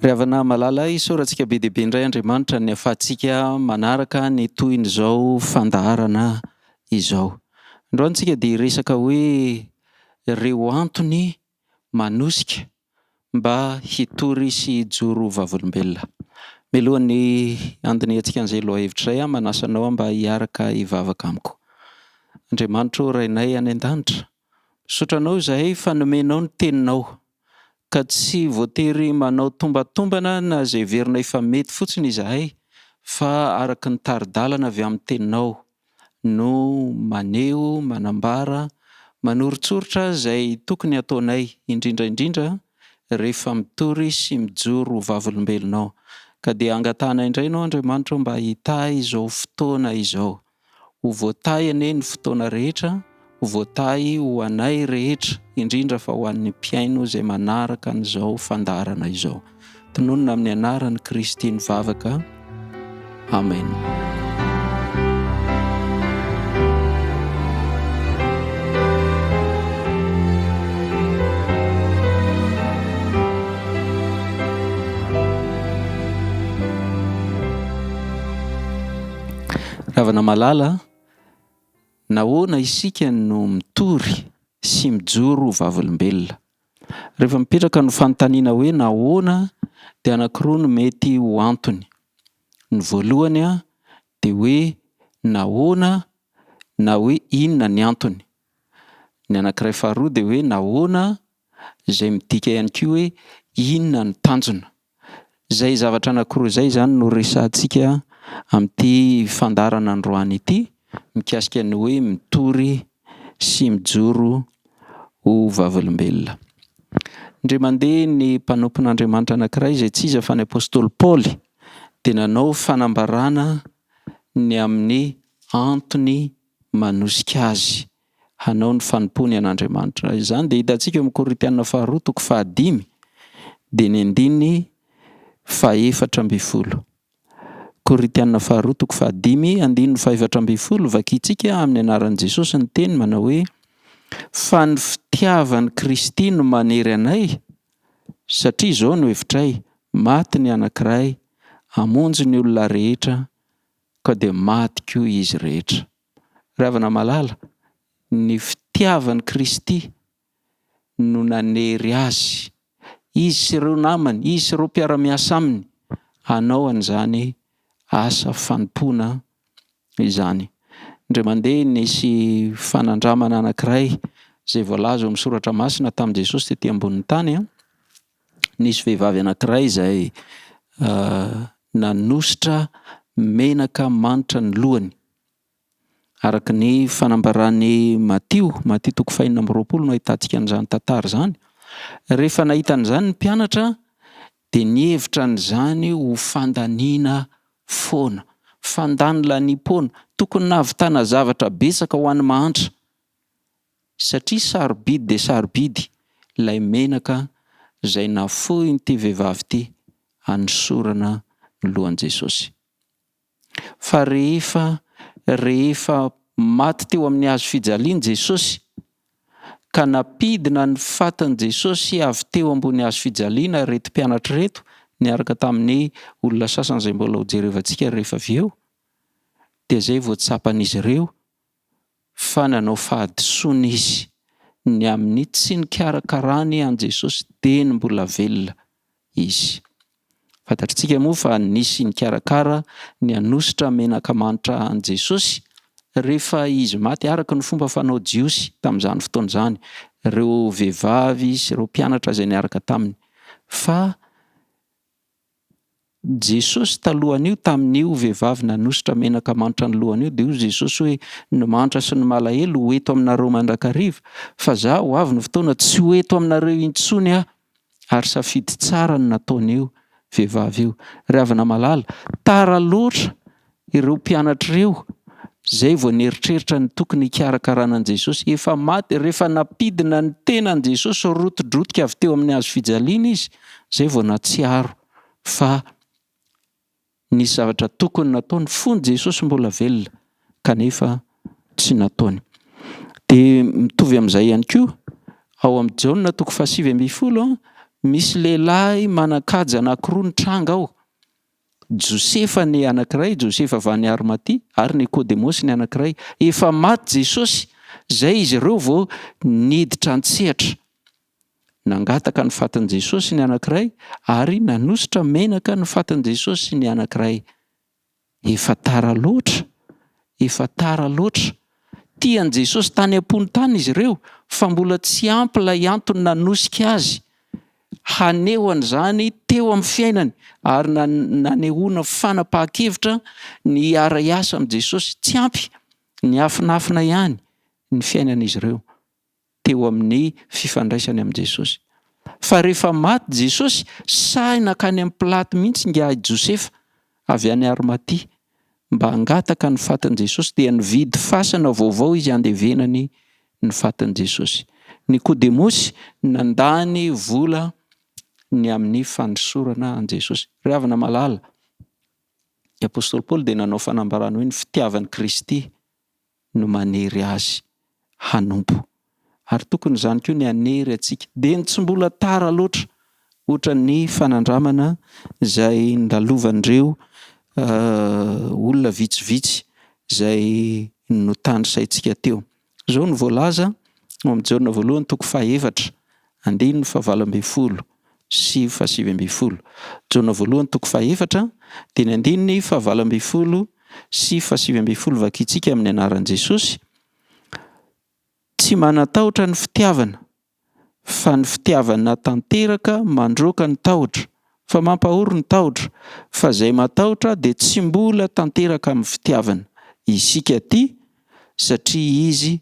Ry havana malala, isaorantsika be dia be indray Andriamanitra ny ahafahantsika manaraka ny tohin'izao fandaharana izao. Androany tsika dia hiresaka hoe ireo antony manosika mba hitory sy hijoro ho vavolombelona. Mialohan'ny handinihantsika an'izay lohahevitra izay aho, manasa anao aho mba hiaraka hivavaka amiko. Andriamanitra ô Rainay any an-danitra, misaotra Anao izahay fa nomenao ny Teninao, ka tsy voatery manao tombatombana na izay heverinay fa mety fotsiny izahay fa araka ny tari-dalana avy amin'ny Teninao no maneho, manambara, manoritsoritra izay tokony hataonay, indrindra indrindra rehefa mitory sy mijoro ho vavolombelonao. Ka dia angatahanay indray Ianao Andriamanitra ô mba hitahy izao fotoana izao. Ho voatahy anie ny fotoana rehetra, ho voatahy ho anay rehetra, indrindra fa ho an'ny mpihaino izay manaraka an'izao fandaharana izao. Tononina amin'ny anaran'i Kristy ny vavaka. Amen. Ravana malala a, nahoana isika no mitory sy mijoro ho vavolombelona? Rehefa mipetraka ny fanontaniana hoe nahoana dia anankiroa no mety ho antony. Ny voalohany dia hoe nahoana na hoe inona ny antony. Ny anankiray faharoa dia hoe nahoana izay midika ihany koa hoe inona ny tanjona. Izay zavatra anankiroa izay izany no resahantsika amin'ity fandaharana androany ity mikasika ny hoe mitory sy mijoro ho vavolombelona. Indray mandeha ny mpanompon'Andriamanitra anankiray izay tsy iza fa ny apostoly Paoly dia nanao fanambarana ny amin'ny antony manosika azy hanao ny fanompoany an'Andriamanitra. Izany dia hitantsika eo amin'ny Korintiana faharoa toko fahadimy dia ny andininy fahefatra ambin'ny folo. Korintiana faharoa toko fahadimy andininy fahefatra ambin'ny folo, vakintsika amin'ny anaran'i Jesosy ny teny manao hoe, Fa ny fitiavan'i Kristy no manery anay, satria izao no hevitray, maty ny anankiray hamonjy ny olona rehetra, ka dia maty koa izy rehetra. Ry havana malala, ny fitiavan'i Kristy no nanery azy, izy sy ireo namany, izy sy ireo mpiara-miasa aminy, hanao an'izany asa fanompoana izany. Indray mandeha nisy fanandramana anankiray izay voalaza ao amin'ny soratra masina tamin'i Jesosy tety ambonin'ny tany. Nisy vehivavy anankiray izay nanosotra menaka manitra ny lohany. Araka ny fanambaran'i Matio, Matio toko fahenina amby roapolo no ahitantsika an'izany tantara izany. Rehefa nahita an'izany ny mpianatra dia nihevitra an'izany ho fandaniana foana, fandanilaniam-poana, tokony nahavitana zavatra betsaka ho an'ny mahantra satria sarobidy dia sarobidy ilay menaka izay nafoin'ity vehivavy ity hanosorana ny lohan'i Jesosy. Fa rehefa rehefa maty teo amin'ny hazo fijaliana Jesosy, ka nampidina ny fatin'i Jesosy avy teo ambony hazo fijaliana ireto mpianatra ireto, niaraka tamin'ny olona sasany izay mbola hojerevantsika rehefa avy eo, dia izay vao tsapan'izy ireo fa nanao fahadisoana izy ny amin'ny tsy nikarakarany an'i Jesosy dieny mbola velona izy. Fantatritsika moa fa nisy nikarakara ny hanosotra menaka manitra an'i Jesosy rehefa izy maty, araka ny fomba fanao jiosy tamin'izany fotoana izany, ireo vehivavy sy ireo mpianatra izay niaraka taminy. Fa Jesosy talohan'io, tamin'io vehivavy nanosotra menaka manitra ny lohany io, dia hoy Jesosy hoe, Ny mantra sy ny malahelo ho eto aminareo mandrakariva, fa Za ho avy ny fotoana tsy ho eto aminareo intsony Aho. Ary safidy tsara ny nataon'io vehivavy io. Ry havana malala, tara loatra ireo mpianatra ireo izay vao nieritreritra ny tokony hikarakarana an'i Jesosy. Efa maty, rehefa nampidina ny tenan'i Jesosy rotidrotika avy teo amin'ny hazo fijaliana izy, izay vao nahatsiaro fa nisy zavatra tokony nataony fony Jesosy mbola velona kanefa tsy nataony. Dia mitovy amin'izay ihany koa ao amin'ny Jaona toko fahasivy ambin'ny folo, Misy lehilahy manan-kaja anankiroa nitranga ao. Josefa ny anankiray, Josefa avy any Arimatia, ary Nikodemosy ny anankiray. Efa maty Jesosy, izay izy ireo vao niditra an-tsehatra. Nangataka ny fatin'i Jesosy ny anankiray, ary nanosotra menaka ny fatin'i Jesosy ny anankiray. Efa tara loatra, efa tara loatra. Tia an'i Jesosy tany am-pony tany izy ireo, fa mbola tsy ampy ilay antony nanosika azy haneho an'izany teo amin'ny fiainany, ary nanehoana fanapahan-kevitra ny hiara-hiasa amin'i Jesosy. Tsy ampy, niafinafina ihany ny fiainan'izy ireo. teo amin'ny fifandraisany amin'i Jesosy. Fa rehefa maty Jesosy, sahy nankany amin'i Pilato mihitsy ingahy Josefa avy any Arimatia mba hangataka ny fatin'i Jesosy, dia nividy fasana vaovao izy handevenany ny fatin'i Jesosy. Nikodemosy nandany vola ny amin'ny fanosorana an'i Jesosy. Ry havana malala, ny apostoly Paoly dia nanao fanambarana hoe ny fitiavan'i Kristy no manery azy hanompo. Ary tokony izany koa ny hanery antsika. Dia ny tsy mbola tara loatra, ohatran'ny fanandramana izay nandalovan'ireo olona vitsivitsy izay notanisaintsika teo. Izao no voalaza ao amin'ny Jaona voalohany toko fahaefatra, andininy fahavalo ambin'ny folo sy fahasivy ambin'ny folo. Jaona voalohany toko fahaefatra, dia ny andininy fahavalo ambin'ny folo sy fahasivy ambin'ny folo vakintsika amin'ny anaran'i Jesosy. Tsy manan-tahotra ny fitiavana, fa ny fitiavana tanteraka mandroaka ny tahotra, fa mampahory ny tahotra, fa izay matahotra dia tsy mbola tanteraka amin'ny fitiavana. Isika tia satria Izy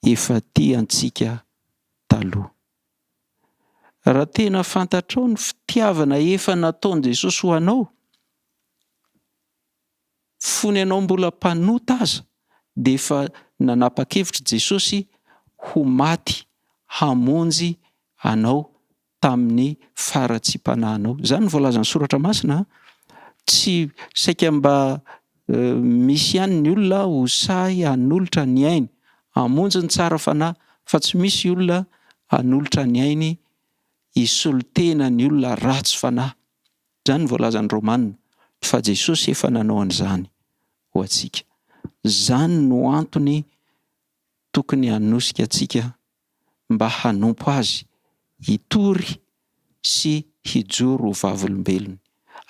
efa tia antsika taloha. Raha tena fantatrao ny fitiavana efa nataon'i Jesosy ho anao, fony ianao mbola mpanota aza, dia efa nanapa-kevitra Jesosy ho maty hamonjy anao tamin'ny faharatsiam-panahinao. Izany no voalazan'ny Soratra Masina. Tsy saika mba misy ihany ny olona ho sahy hanolotra ny ainy hamonjy ny tsara fanahy, fa tsy misy olona hanolotra ny ainy hisolo tena ny olona ratsy fanahy. Izany no voalazan'ny Romana, fa Jesosy efa nanao an'izany ho antsika. Izany no antony tokony hanosika antsika mba hanompo Azy, hitory sy hijoro ho vavolombelony.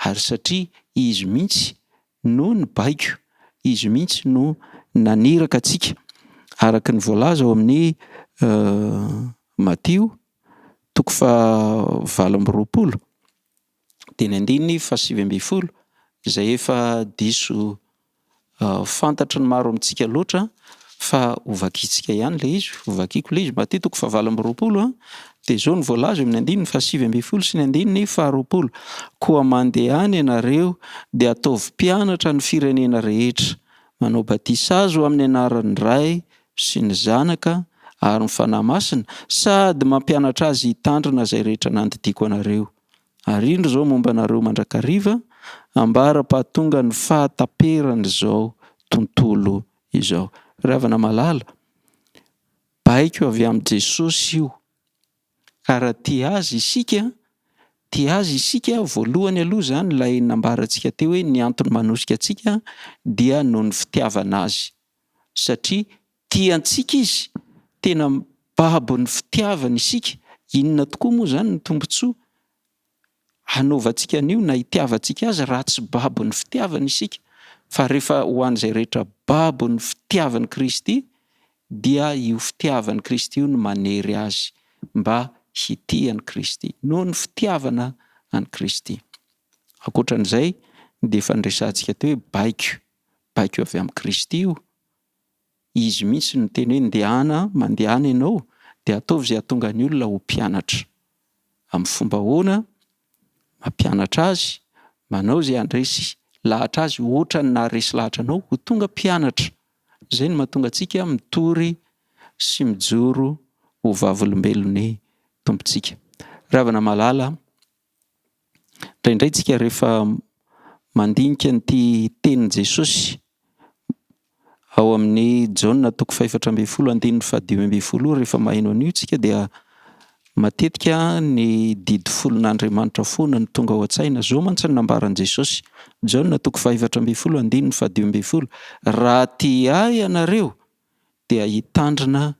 Ary satria Izy mihitsy no nibaiko, Izy mihitsy no naniraka antsika, araka ny voalaza ao amin'ny Matio toko faha28 dia ny andininy faha-19 izay efa diso fantatry ny maro amintsika loatra fa hovakintsika ihany ilay izy, hovakiko ilay izy. Matio toko faha28 dia izao no voalaza eo amin'ny andininy faha-19 sy ny andininy faha-20. Koa mandehana ianareo dia ataovy mpianatra ny firenena rehetra, manao batisa azy ho amin'ny anaran'ny Ray sy ny Zanaka ary ny Fanahy Masina, sady mampianatra azy hitandrina izay rehetra nandidiako anareo. Ary indro izao momba anareo mandrakariva, ambara-pahatonga ny fahataperan'izao tontolo izao. Ry havana malala, baiko avy amin'i Jesosy io. Ka raha tia Azy isika, tia Azy isika, voalohany aloha izany ilay nambarantsika teo hoe ny antony manosika antsika dia noho ny fitiavana Azy. Satria tia antsika Izy, tena babon'ny fitiavany isika. Inona tokoa moa izany ny tombontsoa hanaovantsika an'io na hitiavantsika Azy raha tsy babon'ny fitiavany isika? Fa rehefa ho an'izay rehetra babon'ny fitiavan'i Kristy dia io fitiavan'i Kristy io no manery azy mba hitia an'i Kristy, noho ny fitiavana an'i Kristy. Ankoatran'izay dia efa niresahantsika teo hoe baiko, baiko avy amin'i Kristy io. Izy mihitsy no niteny hoe ndehana, mandehana ianao dia ataovy izay hahatonga ny olona ho mpianatra. Amin'ny fomba ahoana? Mampianatra azy, manao izay handresy lahatra azy hoatran'ny naharesy lahatra anao ho tonga mpianatra. Izay no mahatonga antsika mitory sy mijoro ho vavolombelon'ny Tompontsika. Ry havana malala, indraindray tsika rehefa mandinika an'ity tenin'i Jesosy ao amin'ny Jaona toko fahefatra ambin'ny folo andininy fahadimy ambin'ny folo io, rehefa maheno an'io tsika dia Matetika ny didy folon'Andriamanitra foana no tonga ao an-tsaina. Izao mantsy no nambaran'i Jesosy, Jaona toko faha-14 andininy faha-15, Raha tia Ahy ianareo, dia hitandrina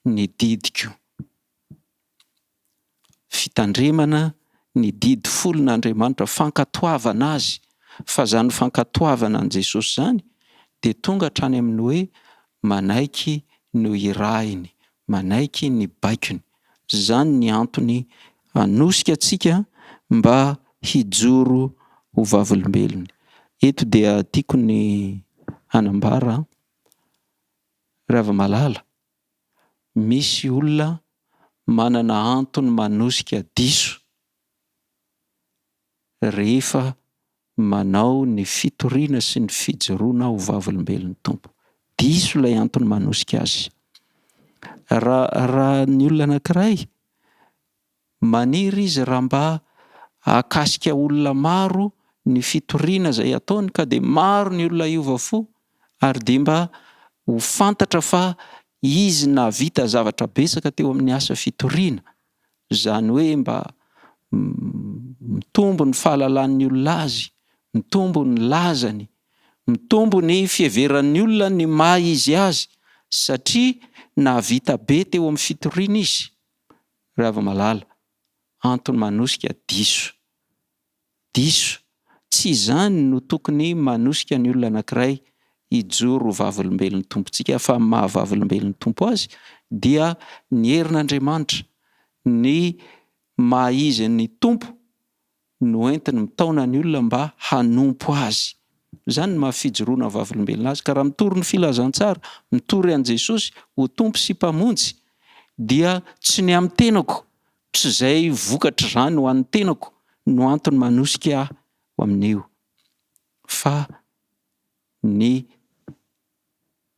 ny didiko. Fitandremana ny didy folon'Andriamanitra, fankatoavana Azy. Fa izany fankatoavana an'i Jesosy izany dia tonga hatrany amin'ny hoe manaiky no irahiny, manaiky ny baikony. Izany ny antony hanosika antsika mba hijoro ho vavolombelony. Eto dia tiako ny hanambara, ry hava-malala, misy olona manana antony manosika diso rehefa manao ny fitoriana sy ny fijoroana ho vavolombelon'ny Tompo. Diso ilay antony manosika azy. Raha, raha ny olona anankiray, maniry izy raha mba hahakasika olona maro ny fitoriana izay ataony ka dia maro ny olona hiova fo ary dia mba ho fantatra fa izy nahavita zavatra betsaka teo amin'ny asa fitoriana. Izany hoe mba mitombo ny fahalalan'ny olona azy, mitombo ny lazany, mitombo ny fiheveran'ny olona ny maha izy azy satria nahavita be teo amin'ny fitoriana izy. Ry hava-malala, antony manosika diso. Diso. Tsy izany no tokony manosika ny olona anankiray hijoro ho vavolombelon'ny Tompontsika, fa ny maha vavolombelon'ny Tompo azy dia ny herin'Andriamanitra, ny maha izy ny Tompo no entiny mitaona ny olona mba hanompo Azy. Izany no maha fijoroana vavolombelona azy. Ka raha mitory ny filazantsara, mitory an'i Jesosy ho Tompo sy Mpamonjy, dia tsy ny amin'ny tenako, Tsy izay vokatr'izany ho an'ny tenako no antony manosika ahy ho amin'io, fa ny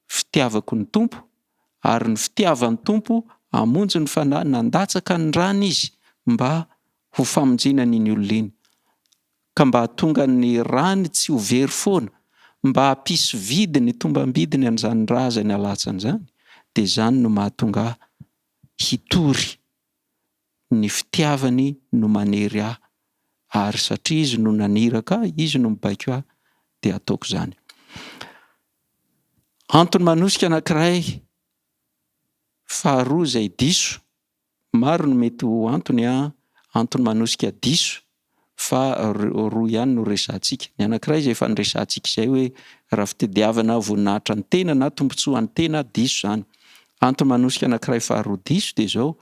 fitiavako ny Tompo, ary ny fitiavan'ny Tompo hamonjy ny fanahy, nandatsaka ny rany Izy mba ho famonjena an'iny olona iny, ka mba hahatonga ny rany tsy ho very foana, mba hampisy vidiny, tombam-bidiny an'izany ra izay nalatsany izany, dia izany no mahatonga ahy hitory. Ny fitiavany no manery ahy, ary satria Izy no naniraka ahy, Izy no mibaiko ahy, dia ataoko izany. Antony manosika anankiray faharoa izay diso, maro no mety ho antony an, antony manosika diso, fa roa ihany no resahantsika. Ny anankiray izay efa niresahantsika izay hoe raha fitediavana voninahitra ny tena na tombontsoa an'ny tena, diso izany. Antony manosika anankiray faharoa diso dia izao,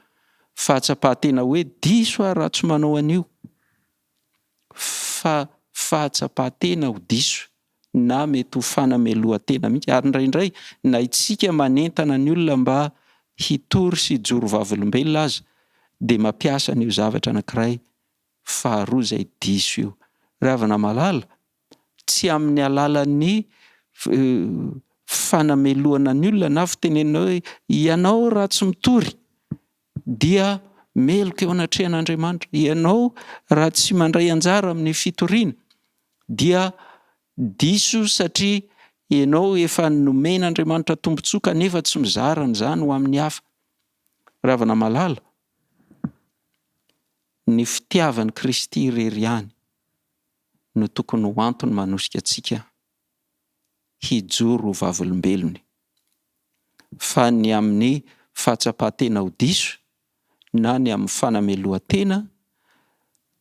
fahatsapan-tena hoe diso aho raha tsy manao an'io. Fa fahatsapan-tena ho diso na mety ho fanamelohan-tena mihitsy. Ary indraindray na isika manentana ny olona mba hitory sy hijoro vavolombelona aza dia mampiasa an'io zavatra anankiray faharoa izay diso io. Ry havana malala, tsy amin'ny alalan'ny fanamelohana ny olona na fitenenana hoe ianao raha tsy mitory dia meloka eo anatrehan'Andriamanitra, ianao raha tsy mandray anjara amin'ny fitoriana dia diso satria ianao efa nomen'Andriamanitra tombontsoa kanefa tsy mizara an'izany ho amin'ny hafa. Ry havana malala, ny fitiavan'i Kristy irery ihany no tokony ho antony manosika antsika hijoro ho vavolombelony, fa ny amin'ny fahatsapan-tena ho diso na ny amin'ny fanamelohan-tena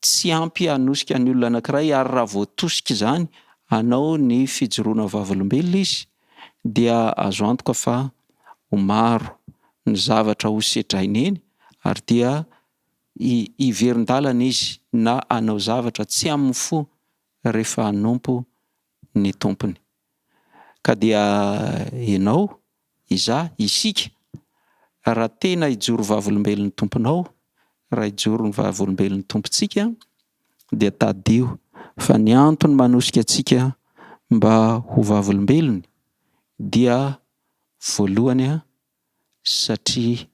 tsy ampy hanosika ny olona anankiray ary raha voatosika izany hanao ny fijoroana vavolombelona izy dia azo antoka fa ho maro ny zavatra ho sedrainy eny ary dia hiverin-dalana izy na hanao zavatra tsy amin'ny fo rehefa hanompo ny Tompony. Ka dia ianao, izaho, isika, raha tena hijoro vavolombelon'ny Tomponao, raha hijoro ny vavolombelon'ny Tompontsika, dia tadidio fa ny antony manosika antsika mba ho vavolombelony dia voalohany satria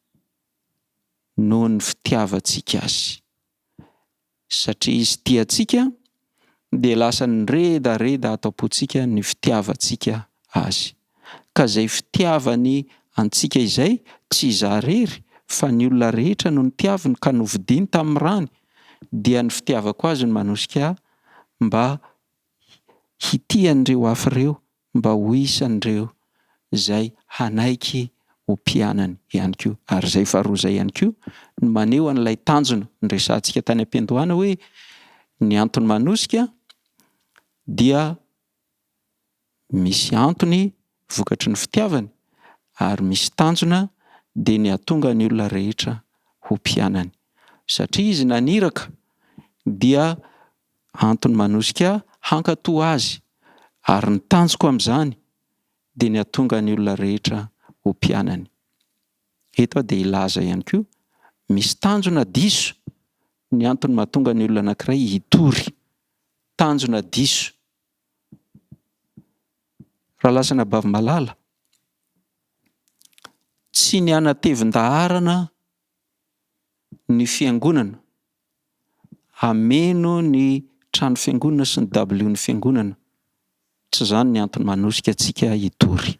noho ny fitiavantsika Azy. Satria Izy tia antsika dia lasa niredareda ato am-pontsika ny fitiavantsika Azy. Ka izay fitiavany antsika izay, tsy izaho irery. fa ny olona rehetra no notiaviny ka novidiany tamin'ny rany, dia ny fitiavako azy no manosika ahy mba hitia an'ireo hafa ireo mba ho isan'ireo izay hanaiky ho mpianany ihany koa. Ary izay faharoa izay ihany koa no maneho an'ilay tanjona noresahantsika tany am-piandohana hoe ny antony manosika dia misy antony vokatry ny fitiavany ary misy tanjona dia ny hahatonga ny olona rehetra ho mpianany. Satria izy naniraka dia antony manosika hankatò azy ary ny tanjoko amin'izany dia ny hahatonga ny olona rehetra ho mpianany. Eto aho dia hilaza ihany koa, misy tanjona diso ny antony mahatonga ny olona anankiray hitory. Tanjona diso. Rahalahy sy anabavy malala, tsy ny hanatevin-daharana ny fiangonana, hameno ny trano fiangonana sy ny dabilion'ny fiangonana, tsy izany ny antony manosika antsika hitory.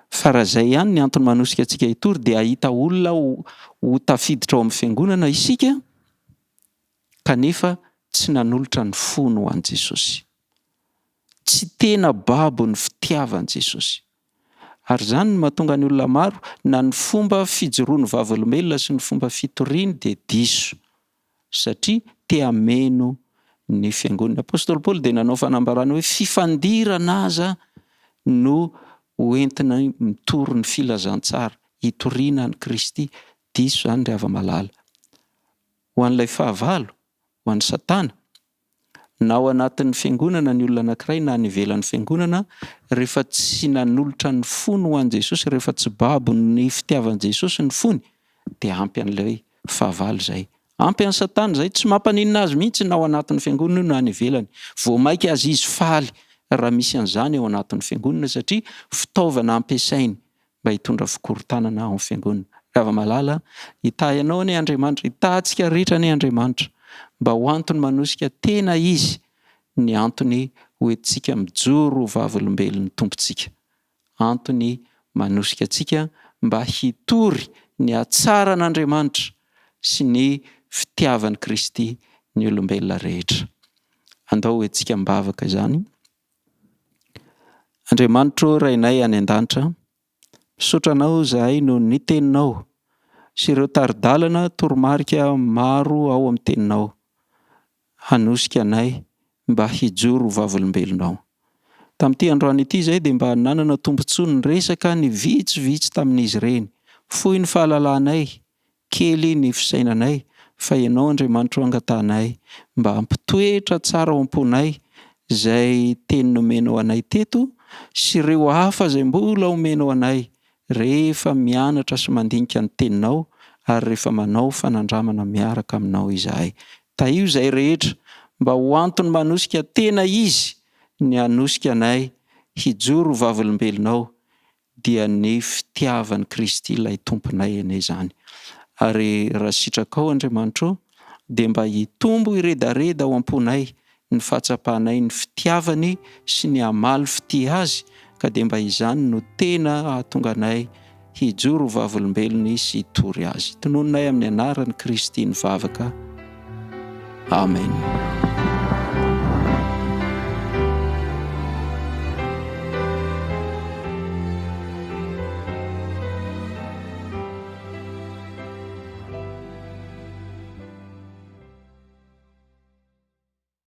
Fa raha izay ihany ny antony manosika antsika hitory dia hahita olona ho tafiditra ao amin'ny fiangonana isika kanefa tsy nanolotra ny fony ho an'i Jesosy. Tsy tena babo ny fitiavan'i Jesosy. Ary izany no mahatonga ny olona maro, na ny fomba fijoroany vavolombelona sy ny fomba fitoriany dia diso, satria te hameno ny fiangonana. Ny apostoly Paoly dia nanao fanambarana hoe fifandirana aza no ho entina mitory ny filazantsara, hitoriana an'i Kristy. Diso izany ry hava-malala. Ho an'ilay fahavalo, ho an'i Satana, Na ao anatin'ny fiangonana ny olona anankiray na any ivelan'ny fiangonana, rehefa tsy nanolotra ny fony ho an'i Jesosy, rehefa tsy babon'ny fitiavan'i Jesosy ny fony, dia ampy an'ilay fahavalo izay. Ampy an'i Satana izay, tsy mampaninona azy mihitsy na ao anatin'ny fiangonana io na any ivelany. Vao mainka aza izy faly raha misy an'izany ao anatin'ny fiangonana satria fitaovana ampiasainy mba hitondra fikorontanana ao amin'ny fiangonana. Ry hava-malala, hitahy anao anie Andriamanitra, hitahy antsika rehetra anie Andriamanitra, mba ho antony manosika tena Izy ny antony ho entintsika mijoro ho vavolombelon'ny Tompontsika. Antony manosika antsika mba hitory ny hatsaran'Andriamanitra sy ny fitiavan'i Kristy ny olombelona rehetra. Andao ho entintsika am-bavaka izany. Andriamanitro Rainay any an-danitra, misaotra Anao izahay noho ny Teninao sy ireo tari-dalana toromarika maro ao amin'ny Teninao hanosika anay mba hijoro ho vavolombelonao. Tamin'ity androany ity izahay dia mba nanana tombontsoa niresaka ny vitsivitsy tamin'izy ireny. Fohy ny fahalalanay Kely ny fisainanay, fa Ianao Andriamanitro angatahanay mba hampitoetra tsara ao am-ponay izay teny nomenao anay teto sy ireo hafa izay mbola homenao anay rehefa mianatra sy mandinika ny teninao ary rehefa manao fanandramana miaraka aminao izahay. Tahio izay rehetra mba ho antony manosika tena izy ny hanosika anay hijoro ho vavolombelonao dia ny fitiavan'i Kristy ilay Tomponay anie izany. Ary raha sitrakao Andriamanitra ô, dia mba hitombo hiredareda ao am-ponay ny fahatsapanay ny fitiavany sy ny hamaly fitia Azy, ka dia mba izany no tena hahatonga anay hijoro ho vavolombelony sy hitory Azy. Tononinay amin'ny anaran'i Kristy ny vavaka. Amen.